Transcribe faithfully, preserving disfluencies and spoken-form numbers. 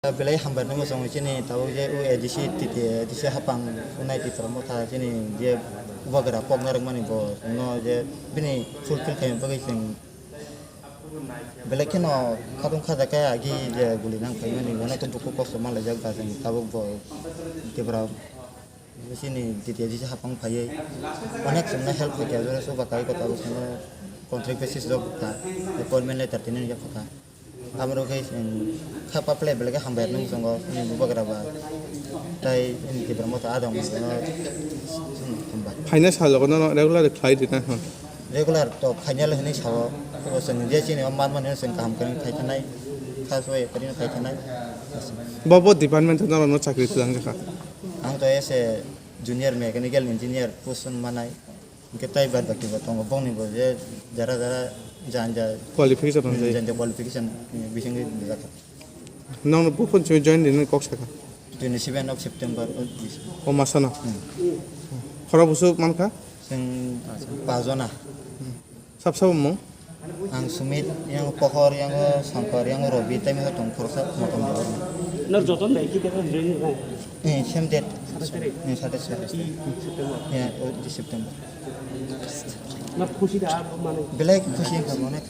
Belai hambai no muchungo chini tabuk je o A D C T T A D C hapang unai Tipra motha chini je bubagra pokna rwkmani bo no je bini fulfill khaima bagwi chwng belai kheno khatung khajakhe agi je guli nang phaimani bono to dukhu kosto manlaijak ba chwng tabuk bo Tipra chini D T A D C hapang phaiwi onek chwngno help khaikha jora soba kai kota bo chwngno contract basis job kha appointment letter tini ya kha. Amro khe chwng kha paple belai khe hambai nung chwngo chini bubagra ba tei chini Tipra motha adong no hambai. Phaina salogo no regular khlai di na? Regular to phainai le hinwi sao. Bo chwng je chini o man mani chwng kaham khe khai thanai. Kha soi khe khai thanai. Bo bo department no no chakri tlang kha. Ang to ese junior mechanical engineer post manai. Hwnkhe tai bad baki bo tongo bongni bo je jara jara janja Qualification hmm, onjai. Janja qualification bisingwi rijak. Nang no buphun simi join din kok saka? Twenty seven of September o bis. O masano. Hmm. Khoro busu mankha? Sing pajona. Sab sab mung? Ang Sumit, yang Pohor, yang Sampar, yang Robi, tai masa tong khorsa motom jawar. Nang joton bai ki teka join nai? Eh, same date. Satais tarik. Eh, satais tarik. Di September. Ya, oh, di September. Nang khusi da mane? Belai khusi yang kamu nek.